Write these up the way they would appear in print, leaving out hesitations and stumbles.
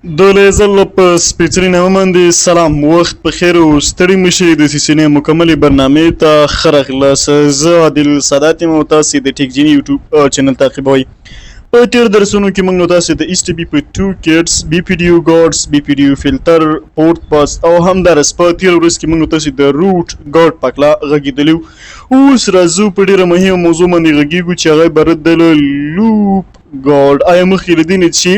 د لیزل په سپېڅلي نامه باندې سلام، وخت په خیر او ستړي مشي. د سیسینې مکملې برنامې ته ښه راغلاست. زه عادل سادات یم او تاسې د ټیک جیني یوټیوب چینل تعقیبوئ. په تیر درسونو کې موږ تاسو د ایس ټي پی په 2 کټس، بی پی ډي یو ګارډز، بی پی ډي یو فلتر، پورت پاس او همدارس په تیر ورځ کې موږ تاسو د روټ ګارډ په هکله غږېدلي. اوس راځو په ډیره مهمه موضوع باندې غږیږو چې هغه عبارت دی له لوپ ګارډ. آیا مخکې له دې نه چې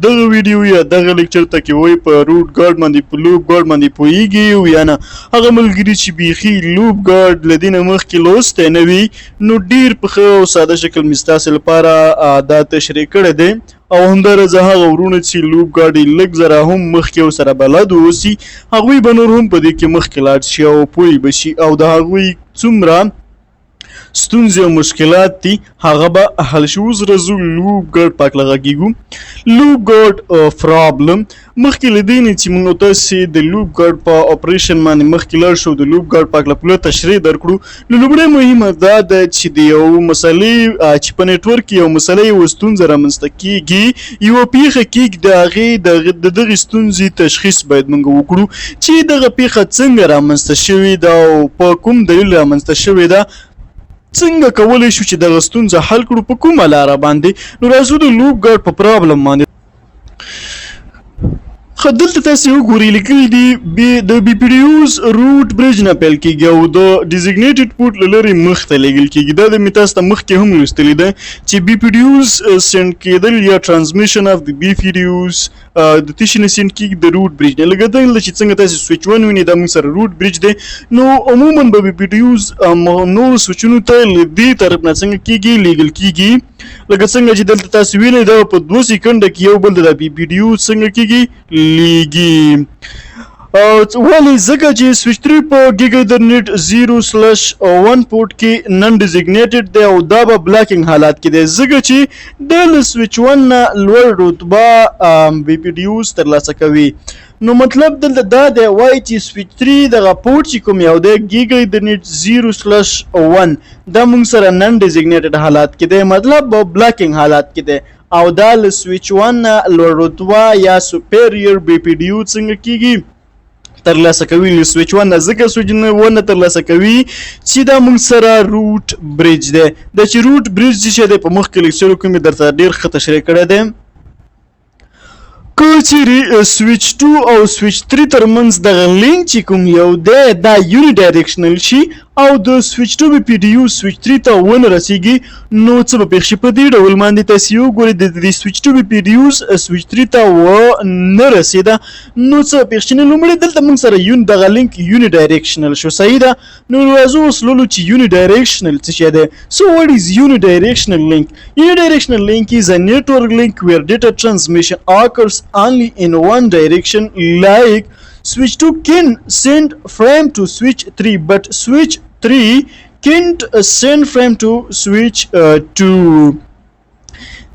دغه ویډیو یا دغه لیکچر ته کې وایي په روټ ګارډ باندې، په لوپ ګارډ باندې پوهیږي او یا نه؟ هغه ملګري چې بیخي لوپ ګارډ له دې نه مخکې لوستی نه وي، نو ډیر په ښه او ساده شکل مې ستاسې لپاره دا تشریح کړی دی، او همدارنګه هغه وروڼه چې لوپ ګارډ یې لږ ذره هم مخکې او سره بلد اوسي، هغوی به نور هم په دې کې مخکې لاړ شي او پوه به شي، او د هغوی څومره ستونزې او مشکلات دي هغه به حل شي. اوس راځو لوپ ګارډ په هکله غږېږو. لوپ ګارډ پرابلم. مخکې له دې نه چې موږ تاسې د لوپ ګارډ په اپریشن باندې مخکې لاړ شو، د لوپ ګارډ په هکله پوره تشریح درکړو، نو لومړی مهمه دا ده چې د یو مسلې چې په نیټورک کې یو مسله، یو ستونزه رامنځته کیږي، یوه پیښه کیږي، د هغې د دغې ستونزې تشخیص باید موږ وکړو چې دغه پیښه څنګه رامنځته شوې ده او په کوم دلیل رامنځته شوې ده، څنګه کولی شو چې دغه ستونزه حل کړو، په کومه لاره باندې. نو راځو د لوپ ګارډ په پرابلم باندې. ښه، دلته تاسې وګورئ، لیکلي دي بی د بي پي ډیوز روټ بریج نه پیل کیږي او د ډیزیګنیټډ پورټ له لارې مخ ته لیږل کیږي. دا د مې تاسو ته مخکې هم لوستلي ده چې بي پي ډیوز سینډ کیدل یا ټرانسمیشن اف د بي پي ډیوز د تشي نه سینډ کیږي؟ د روټ بریج نه. لکه دلته چې څنګه تاسو سویچ 1 وینئ، دا موږ سره روټ بریج دی. نو عموما به بي پي ډیوز نورو سویچونو ته له دې طرف نه څنګه کیږي؟ لیږل کیږي. لکه څنګه چې دلته تاسو وینئ، دا په 2 سیکنډه کې یو بل ته د بي پي ډیو څنګه کیږي؟ لیږي. ولې؟ ځکه چې سویچ 3 په ګیګ ایترنیټ 0/1 پورټ کې نن ډیزیګنیټډ دی او دا به بلاکینګ حالات کې دی، ځکه چې د له سویچ 1 نه لوړ رتبه بي پي ډیوز ترلاسه کوي. نو مطلب دلته دا دی، وایي چې سویچ 3 دغه پورټ چې کوم یو دی، ګیګ ایترنیټ 0/1، دا موږ سره نن ډیزیګنیټډ حالات کې دی، مطلب بلاکینګ حالات کې دی، او دا له سویچ 1 نه لوړ رتبه یا سپیریور بي پي ډیو څنګه کیږي؟ ترلاسه کوي له سویچ 1 نه. ځکه سویچ 1 نه ترلاسه کوي چې دا موږ سره روټ بریج دی. دا چې روټ بریج څه دی، په مخکې لیکچرو کې مې درته ډېر ښه تشریح کړی دی. که چیرې سویچ 2 او سویچ 3 ترمنځ دغه لینک چې کوم یو دی دا یونی ډایریکشنل شي او د سویچ 2 بي پي ډي یو سویچ 3 ته ونه رسیږي، نو څه به پېښ شي؟ په دې ډول باندې تاسې وګورئ، د دې سویچ 2 بي پي ډي یوز سویچ 3 ته ونه رسېده، نو څه به پېښ شي؟ نو لومړی دلته موږ سره یون دغه لینک یونی ډایریکشنل شو، صحیح ده؟ نو راځو اوس لولو چې یونی ډایریکشنل څه شی دی. So what is unidirectional link? Unidirectional link is a network link where data transmission occurs only in one direction, like switch 2 can send frame to switch 3 but switch 3 can't send frame to switch 2.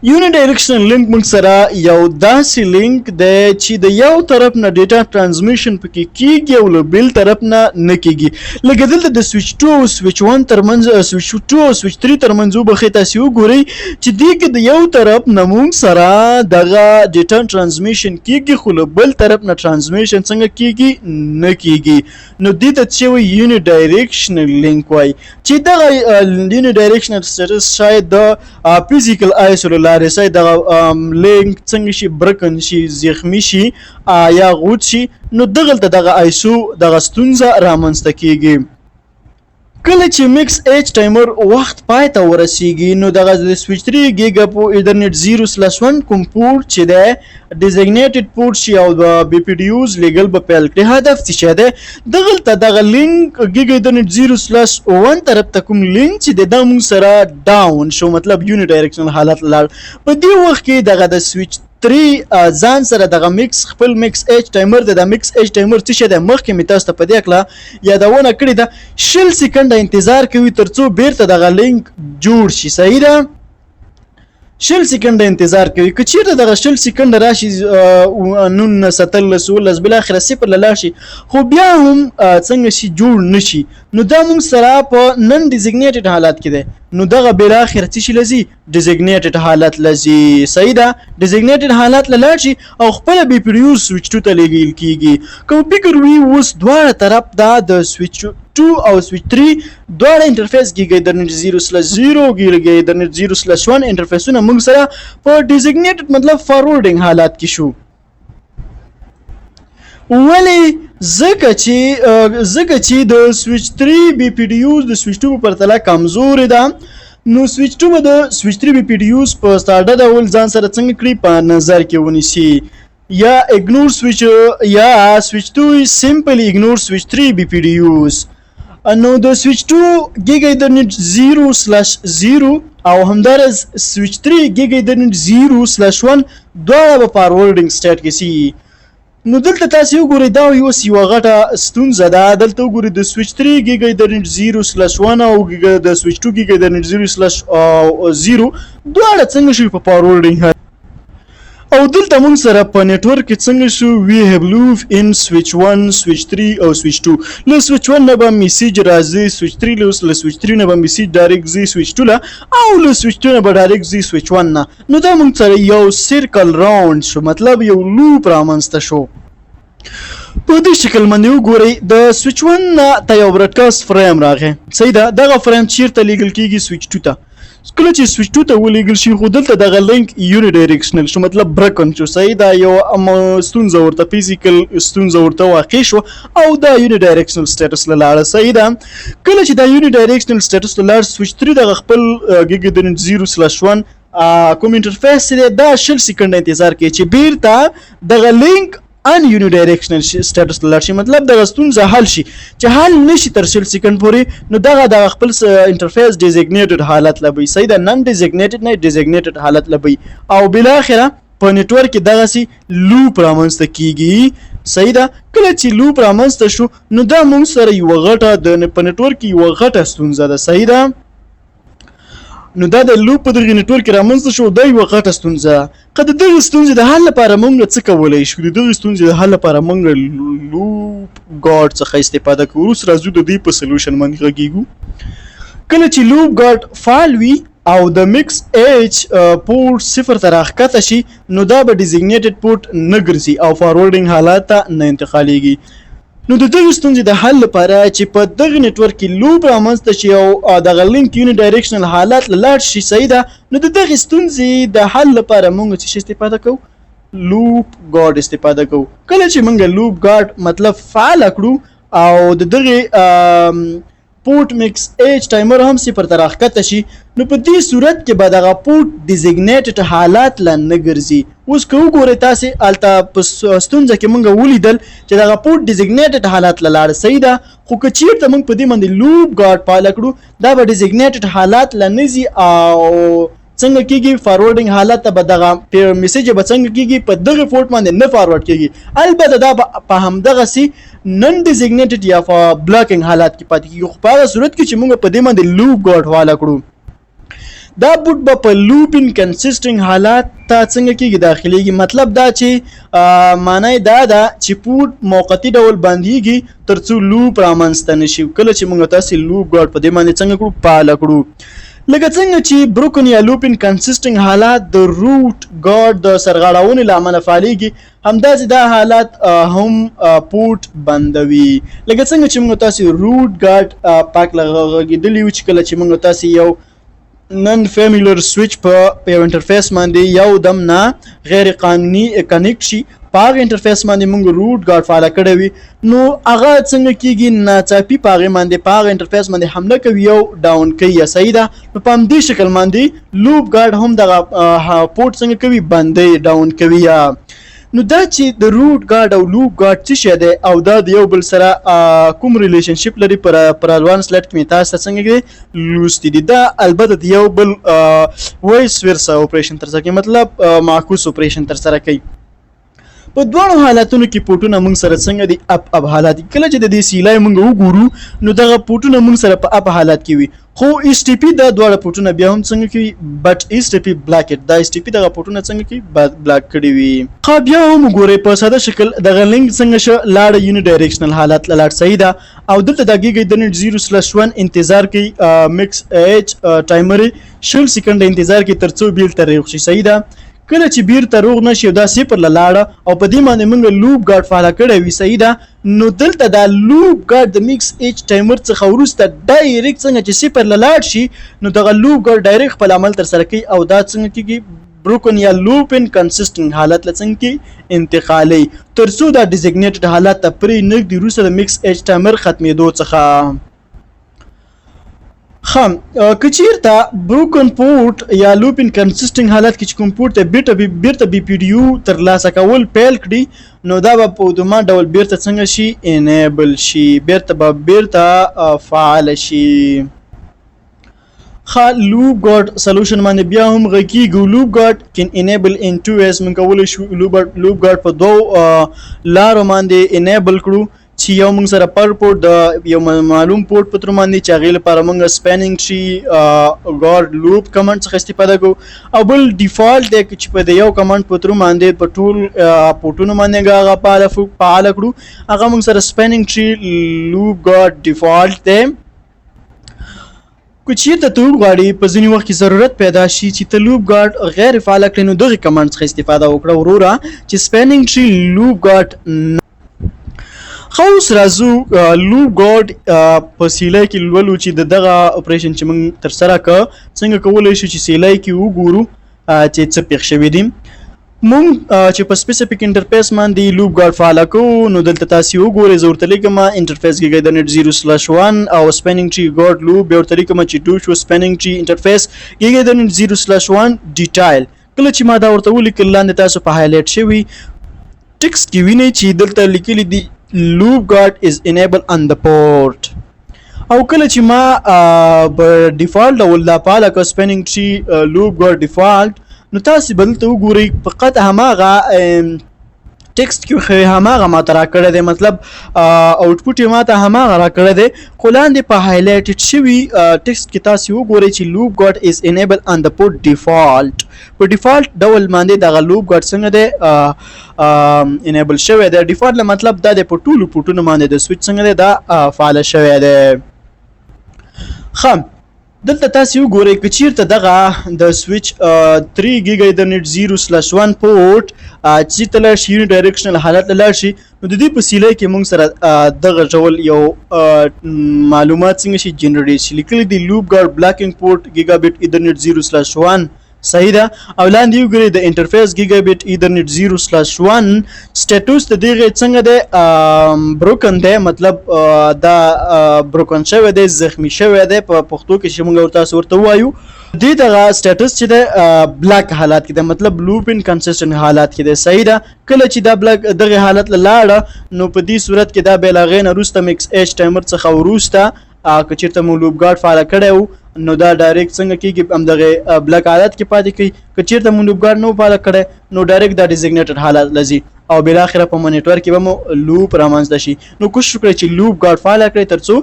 یونی ډایریکشنل لینک موږ سره یو داسې لینک دی چې د یو طرف نه ډیټا ترانسمیشن پکې کیږي او له بل طرف نه نه کیږي. لکه دلته د سویچ 2 او سویچ 1 ترمنځ، سویچ 2 او سویچ 3 ترمنځ وبخښئ، تاسې وګورئ چې دې کې د یو طرف نه موږ سره دغه ډیټا ترانسمیشن کیږي، خو له بل طرف نه ترانسمیشن څنګه کیږي؟ نه کیږي. نو دې ته چې وایي یونی ډایریکشنل لینک وایي، چې دغه یونی ډایریکشنل سټیټس شاید د فزیکل آیسو له لارې شاید دغه لینک څنګه شي؟ برکن شي، زخمی شي یا غوڅ شي، نو دغلته دغه آیسو دغه ستونزه رامنځته کیږي. کله چې مکس ایچ ټایمر وخت پای ته ورسیږي، نو دغه د سویچ 3 ګیګا په ایترنیټ 0/1 کوم پورټ چې دی ډیزیګنیټډ پورټ شي او د بي پي ډیوز لیږل به پیل کړي. هدف څه شی دی؟ دغلته دغه لینک ګیګا ایترنیټ 0/1 طرف ته کوم لینک چې دی دا موږ سره ډاون شو، مطلب یونی ډایریکشنل حالت لاړ. په دې وخت کې دغه د سویچ 3 ځان سره دغه مکس خپل مکس ایچ ټایمر دی. دا مکس ایچ ټایمر څه شی دی؟ مخکې مې تاسو ته په دې هکله یادونه کړې ده. 20 سیکنډه انتظار کوي ترڅو بیرته دغه لینک جوړ شي، صحیح ده؟ 20 سیکنډه انتظار کوي. که چیرته دغه 20 سیکنډه راشي، 19، 18، 17، بالاخره صفر له لاړ شي، خو بیا هم څنګه شي؟ جوړ نشي. نو دا موږ سره په non designated حالت کې دی. نو دغه بالاخره څه شي لذي؟ designated حالت لذي، صحیح ده. designated حالت له لاړ شي او خپل BPDU سویچ 2 ته لیږل کیږي. کوم فکر وي؟ اوس دواړه طرف دا د سویچ 2 او سویچ 3 دواړه interface Giga Ethernet 0/0، Giga Ethernet 0/1 انټرفیسونه موږ سره په designated، مطلب forwarding حالت کې شو. ولی؟ ځکه چې د سویچ 3 BPDUs د سویچ 2 په پرتله کمزورې ده. نو سویچ 2 به د سویچ 3 BPDUs په ساده ډول ځان سره څنګه کړي؟ په نظر کې ونیسي یا ignore switch، یا switch 2 simply ignore switch 3 BPDUs. نو د سویچ 2 Giga Ethernet 0/0 او همدارز سویچ 3 Giga Ethernet 0/1 دواړه په forwarding state کې سي. نو دلته تاسو وګورئ، دا اوس یوه غټه ستونزه ده. دلته وګورئ، د سویچ 3 Giga Ethernet 0/1 او د سویچ 2 Giga Ethernet 0/0 دواړه څنګه شوي؟ په forwarding. او دلته مونږ سره په network کې څنګه شو؟ We have loop in switch 1، switch 3 او switch 2. له سویچ 1 نه به message راځي سویچ 3 له، له سویچ 3 نه به message direct ځي سویچ 2 له، او له سویچ 2 نه به direct ځي سویچ 1 نه. نو دا مونږ سره یو circle round شو، مطلب یو loop رامنځته شو. په دې شکل باندې وګورئ، د سویچ 1 نه ته یو broadcast frame راغی، صحیح ده. دغه فریم چیرته لیږل کیږي؟ سویچ 2 ته. کله چې سویچ 2 ته ولیږل شي، خو دلته دغه link unidirectional شو، مطلب broken شو، صحیح ده. یو ستونزه ورته، physical ستونزه ورته واقع شو او دا unidirectional status لاړه، صحیح ده. کله چې دا unidirectional status لاړ، سویچ 3 دغه خپل Giga 0/1 کوم interface دی، دا 20 سیکنډ انتظار کوي چې بیرته دغه link un unidirectional status لاړ شي، مطلب دغه ستونزه حل شي. چې حل نشي تر 20 سیکنډ پورې، نو دغه خپل interface designated حالت لبي، صحیح ده. non designated نه، designated حالت لبي او بالاخره په network کې دغسې loop رامنځته کیږي، صحیح ده. کله چې loop رامنځته شو، نو دا مونږ سره یوه غټه د په network کې یوه غټه ستونزه ده، صحیح ده. نو دا د loop په دغه network کې رامنځته شو، دا یوه غټه ستونزه ده. که د دغې ستونزې د حل لپاره مونږ څه کولی شو؟ د دغې ستونزې د حل لپاره مونږ loop guard څخه استفاده کوو. اوس راځو د دې په solution باندې غږیږو. کله چې loop guard فعال وي او د max age port صفر ته راښکته شي، نو دا به designated port نه ګرځي او forwarding حالت ته نه انتقالیږي. نو د دغې ستونزې د حل لپاره چې په دغه network کې loop رامنځته شي او دغه link unidirectional حالت له لاړ شي، صحیح ده. نو د دغې ستونزې د حل لپاره مونږ څه شي استفاده کوو؟ loop guard استفاده کوو. کله چې مونږ loop guard مطلب فعال کړو او د دغې port max age timer هم صفر ته راښکته شي، نو په دې صورت کې به دغه port designated حالت لا نه ګرځي. اوس که وګورئ تاسې، هلته په ستونزه کې مونږ ولیدل چې دغه port designated حالت له لاړه، صحیح ده. خو که چیرته مونږ په دې باندې loop guard فعال کړو، دا به designated حالت لا نه ځي او څنګه کیږي؟ forwarding حالت ته به دغه message به څنګه کیږي؟ په دغه پورټ باندې نه forward کیږي. البته دا به په همدغسې non designated یا blocking حالت کې پاتې کیږي، خو په هغه صورت کې چې موږ په دې باندې loop guard فعال کړو. دا پورټ به په loop inconsistent حالت ته څنګه کیږي؟ داخليږي. مطلب دا چې معنی دا ده چې پورټ موقتی ډول بندیږي ترڅو loop رامنځته نشي. کله چې موږ تاسو loop guard په دې باندې څنګه کړو؟ فعال کړو. لکه څنګه چې broken یا loop inconsistent حالات د root guard د سرغړونې له امله فعالېږي، همداسې دا حالت هم پورټ بندوي. لکه څنګه چې موږ تاسو root guard پاک غږېدلي وو چې کله چې موږ تاسو یو non familiar switch په یو interface باندې یو دم نه غیر قانوني connect شي، په هغه interface باندې موږ root guard فعال کړی وي، نو هغه څنګه کیږي؟ ناڅاپي په هغې باندې، په هغه interface باندې حمله کوي او down کوي، صحیح ده. نو په همدې شکل باندې loop guard هم دغه پورټ څنګه کوي؟ بندي، down کوي. نو دا چې د root guard او loop guard څه شی دی او دا د یو بل سره کوم relationship لري، پر advance slide کې مې تاسو ته څنګه دی لوستي دي. دا البته د یو بل vice versa operation ترسره کوي، مطلب معکوس operation ترسره کوي. په دواړو حالتونو کې پورټونه موږ سره څنګه دي؟ اپ اپ حالت. کله چې د دې CLI موږ وګورو، نو دغه پورټونه موږ سره په اپ حالت کې وي، خو STP دا دواړه پورټونه بیا هم څنګه کوي؟ بټ STP بلاک اټ. دا STP دغه پورټونه څنګه کوي؟ بلاک کړی وي. ښه، بیا هم وګورئ، په ساده شکل دغه لینک څنګه شو؟ لاړه، یونی ډایریکشنل حالت لاړ، صحیح ده؟ او دلته د ګیګ ایترنیټ 0/1 انتظار کوي. میکس ایچ ټایمر 20 سیکنډ انتظار کوي ترڅو بیرته روغ شي، صحیح ده؟ کله چې بیرته روغ نشي، دا صفر لاړه او په دې باندې موږ لوپ ګارډ فعال کړی وي، صحیح ده؟ نو دلته دا لوپ ګارډ د میکس ایچ ټایمر څخه وروسته ډایرکټ څنګه چې صفر لاړ شي، نو دغه لوپ ګارډ ډایرکټ خپل عمل تر سره کوي او دا څنګه کیږي؟ بروکن یا لوپ ان کنسیسټنټ حالت لڅنګ کې انتقالي، ترڅو دا ډیزګنیټډ حالت ته پرې نږدې وروسته د میکس ایچ ټایمر ختمېدو څخه. ښه، که چیرته بروکن پورټ یا لوپ ان کنسیسټینګ حالت کې چې کوم پورټ ته بیرته BPDU تر لاسه کول پیل کړي، نو دا به په اتومات ډول بیرته څنګه شي؟ انیبل شي، بیرته به بیرته فعال شي. ښه، لوپ ګارډ سولوشن باندې بیا هم غږیږو. لوپ ګارډ can enable in two ways. موږ کولی شو لوپ ګارډ په دوو لارو باندې انیبل کړو، چې یو موږ سره پر پورټ، د یو معلوم پورټ په تر باندې، چې هغې لپاره موږ سپینینګ ټری ګارډ لوپ کمانډ څخه استفاده کوو، او بل ډیفالت دی چې په د یو کمانډ په تر باندې په ټول پورټونو باندې هغه فعال کړو. هغه موږ سره سپینینګ ټری لوپ ګارډ ډیفالت دی. که چیرته ته وغواړي، په ځینې وخت کې ضرورت پیدا شي چې ته لوپ ګارډ غیر فعال کړې، نو دغه کمانډ څخه استفاده وکړه وروره، چې سپینینګ ټری لوپ ګارډ. خو اوس راځو لوپ ګارډ په CLI کې لولو، چې د دغه اپریشن چې موږ ترسره که څنګه کولی شو چې CLI کې وګورو چې څه پیښ شوي دي. مونږ چې په سپیسیفیک انټرفیس باندې لوپ ګارډ فعال کوو، نو دلته تاسو وګورئ، زه ورته لیکم انټرفیس ګیګا ایترنیټ 0/1 او سپینینګ ټری ګارډ لوپ. بیا ورته لیکم چې ډو شو سپینینګ ټری انټرفیس ګیګا ایترنیټ 0/1 ډیټایل. کله چې ما دا ورته ولیکل، لاندې تاسو په هایلایټ شوي ټیکسټ کې وینئ چې دلته لیکلي دي loop guard is enabled on the port. او کله چې ما په ډیفالت ډول دا فعاله کړ، سپینینګ ټری لوپ ګارډ ډیفالت، نو تاسو به دلته وګورئ، فقط هماغه ټیکسټ کې خو هماغه ماته راکړی دی، مطلب آوټپوټ یې ماته هماغه راکړی دی، خو لاندې په هایلایټډ شوي ټیکسټ کې تاسو وګورئ چې loop guard is enable on the port default. په ډیفالت ډول باندې دغه لوپ ګارډ څنګه دی؟ انیبل شوی دی. ډیفالت مطلب دا دی، په ټولو پورټونو باندې د سویچ څنګه دی؟ دا فعال شوی دی. ښه، دلته تاسو وګورئ، که چیرته دغه د سویچ 3 ګیګا ایترنیټ 0/1 پورټ چې ته لاړ شي، یونی ډایریکشنل حالت ته لاړ شي، نو د دې په CLI کې موږ سره دغه ډول یو معلومات څنګه شي؟ جنریټ شي. لیکلي دي لوپ ګارډ بلاکینګ پورټ ګیګابټ ایترنیټ 0/1، صحیح ده؟ او لاندې وګورئ، د انټرفیس ګیګابټ ایترنیټ 0/1 سټیټوس د دغه څنګه دی؟ بروکن دی، مطلب دا بروکن شوی دی، زخمی شوی دی په پښتو کې چې موږ ورته ورته وایو. دې دغه سټیټس چې دی، بلاک حالت کې دی، مطلب لوپ ان کنسیسټنټ حالت کې دی، صحیح ده؟ کله چې دا بلاک دغه حالت لاړه، نو په دې صورت کې دا بیا له هغې نه وروسته میکس ایچ ټایمر څخه وروسته که چیرته مو لوپ ګارډ فعال کړی و، نو دا ډایرکټ څنګه کیږي؟ همدغه بلاک حالت کې پاتې کوي. که چیرته مو لوپ ګارډ نه فعال کړی، نو ډایرکټ دا ډیزګنیټډ حالت لذي او بالاخره په مانیټور کې به مو لوپ رامنځته شي. نو کوشش وکړئ چې لوپ ګارډ فعال کړئ، ترڅو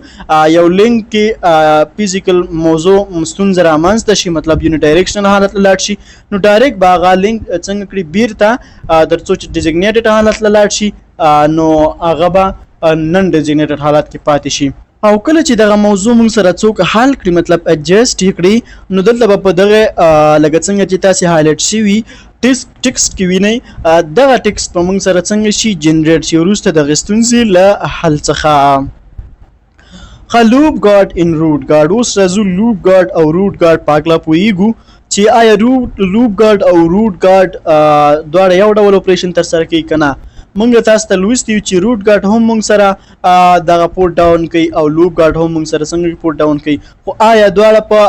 یو لینک کې فزیکل موضوع ستونزه رامنځته شي، مطلب یونی ډایریکشنل حالت لاړ شي، نو ډایرکټ به هغه لینک څنګه کړي؟ بیرته ترڅو چې ډیزګنیټډ حالت لاړ شي، نو هغه به نن ډیزګنیټډ حالت کې پاتې شي. او کله چې دغه موضوع موږ سره څوک حل کړي، مطلب اډجسټ یې کړي، نو دلته به په دغه لکه څنګه چې تاسې هایلایټ شوي ټیکسټ کې وینئ، دغه ټیکسټ په موږ سره څنګه شي؟ جنریټ شي وروسته دغه ستونزې له حل څخه. ښه، لوپ ګارډ ان روټ ګارډ. اوس راځو لوپ ګارډ او روټ ګارډ په هکله پوهېږو چې آیا لوپ ګارډ او روټ ګارډ دواړه یو ډول اپریشن ترسره کوي که نه. مونږ تاسو ته لوستي یو چې روټ ګارډ هم مونږ سره دغه پورټ ډاون کوي او لوپ ګارډ هم مونږ سره څنګه پورټ ډاون کوي، خو آیا دواړه په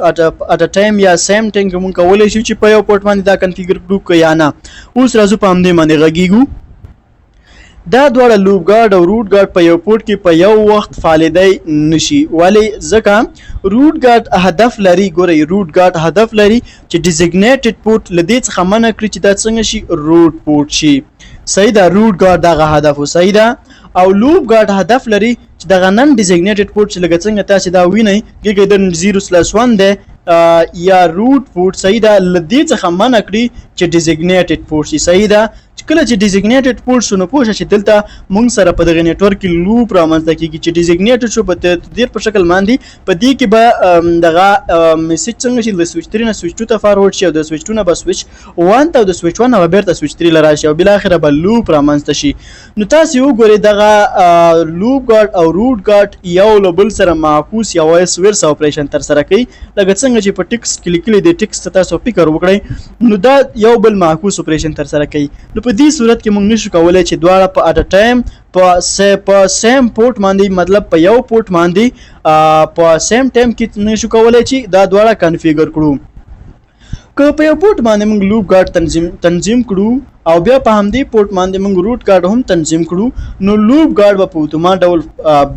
اټ ا ټایم یا سیم ټایم کې مونږ کولی شو چې په یو پورټ باندې دا کنفیګر کړو که یا نه؟ اوس راځو په همدې باندې غږیږو. دا دواړه لوپ ګارډ او روټ ګارډ په یو پورټ کې په یو وخت فعالیدای نشي. ولی؟ ځکه روټ ګارډ هدف لري، ګورئ، روټ ګارډ هدف لري چې ډیزګنیټډ پورټ له دې څخه منع کړي چې دا څنګه شي؟ روټ پورټ شي، صحیح ده، روټ ګارډ دغه هدف و، صحیح ده. او لوپ ګارډ هدف لري چې دغه نن ډیزیګنیټډ پورټ چې لکه څنګه تاسو دا وینئ ګیګ د 0/1 دی یا روټ پورټ، صحیح ده، له دې څخه منع کړي چې ډیزیګنیټډ پورټ شي، صحیح ده. چې کله چې ډیزیګنیټډ پورټ شو نو پوه شه چې دلته مونږ سره په دغه نیټورک کې لوپ رامنځته کیږي. چې ډیزیګنیټډ شو په تدیر په شکل باندې په دې کې به دغه میسج څنګه چې د سویچ 3 نه سویچ 2 ته فارورډ شي او د سویچ 2 نه به سویچ 1 ته او د سویچ 1 نه به بیرته سویچ 3 له راشي او بالاخره به لوپ رامنځته شي. نو تاسو وګورئ دغه لوپ ګارډ او روټ ګارډ یو له بل سره معکوس یا وایس ورس اپریشن تر سره کوي، لکه څنګه چې په ټیکسټ کې لیکلي دی. ټیکسټ ته تاسو فکر وکړئ، نو دا یو بل معکوس اپریشن تر سره کوي. نو په دې صورت کې موږ نشو کولای چې دواړه په اټ ا ټایم په سیم پورټ باندې، مطلب په یو پورټ باندې په سیم ټایم کې نشو کولای چې دا دواړه کنفیګر کړو. که په یو پورټ باندې موږ لوپ ګارډ تنظیم کړو او بیا په همدې پورټ باندې موږ روټ ګارډ هم تنظیم کړو، نو لوپ ګارډ به په اتومات ډول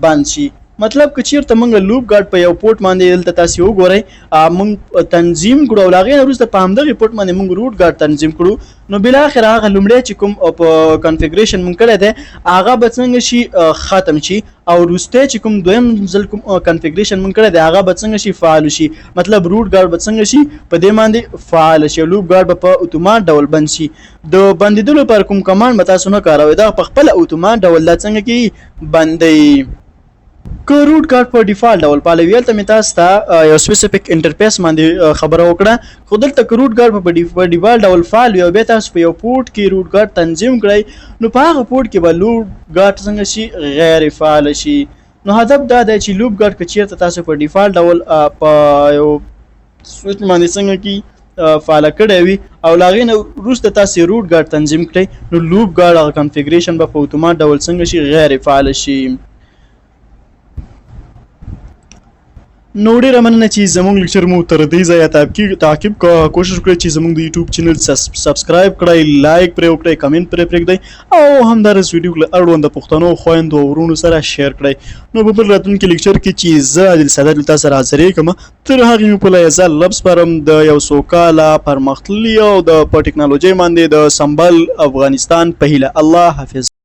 بند شي. مطلب که چیرته موږ لوپ ګارډ په یو پورټ باندې، دلته تاسو وګورئ، موږ تنظیم کړو او له هغې نه وروسته په همدغې پورټ باندې موږ روټ ګارډ تنظیم کړو، نو بالاخره هغه لومړی چې کوم په کنفیګریشن موږ کړی دی هغه به څنګه شي ختم شي، او وروستی چې کوم دویم ځل کوم کنفیګریشن موږ کړی دی هغه به څنګه شي فعال شي. مطلب روټ ګارډ به څنګه شي په دې باندې فعال شي، لوپ ګارډ به په اتومات ډول بند شي. د بندیدلو پر کوم کمانډ به تاسو نه کاروئ، دا په خپله اتومات ډول دا څنګه کیږي بندوي. که روټ ګارډ په ډیفالت ډول فعال وي، هلته مې تاسو ته یو سپیسیفیک انټرفیس باندې خبره وکړه، خو دلته که روټ ګارډ په ډیفالت ډول فعال وي او بیا تاسو په یو پورټ کې روټ ګارډ تنظیم کړئ، نو په هغه پورټ کې به لوپ ګارډ څنګه شي غیر فعال شي. نو هدف دا دی چې لوپ ګارډ که چیرته تاسو په ډیفالت ډول په یو سویچ باندې څنګه کی فعال کړی وي او له هغې نه وروسته تاسو روټ ګارډ تنظیم کړئ، نو لوپ ګارډ هغه کنفیګریشن به په اتومات ډول څنګه شي غیر فعال شي. نو ډیره مننه چې زموږ لیکچر مو تر دې ځایه تعقیب کا. کوشش وکړئ چې زموږ د یوټیوب چینل سبسکرایب کړئ، لایک پرې وکړئ، کمنټ پرې پرېږدئ او همداراز ویډیو له اړوند پښتنو خویندو او وروڼو سره شیر کړئ. نو په بل راتلونکي لیکچر کې چې زه عادل سادات له تاسو سره حاضرېږم، تر هغې مې په لایزال لفظ سپارم د یو سوکاله، پرمختللي او د په ټکنالوژۍ باندې د سمبال افغانستان په هیله. الله حافظ.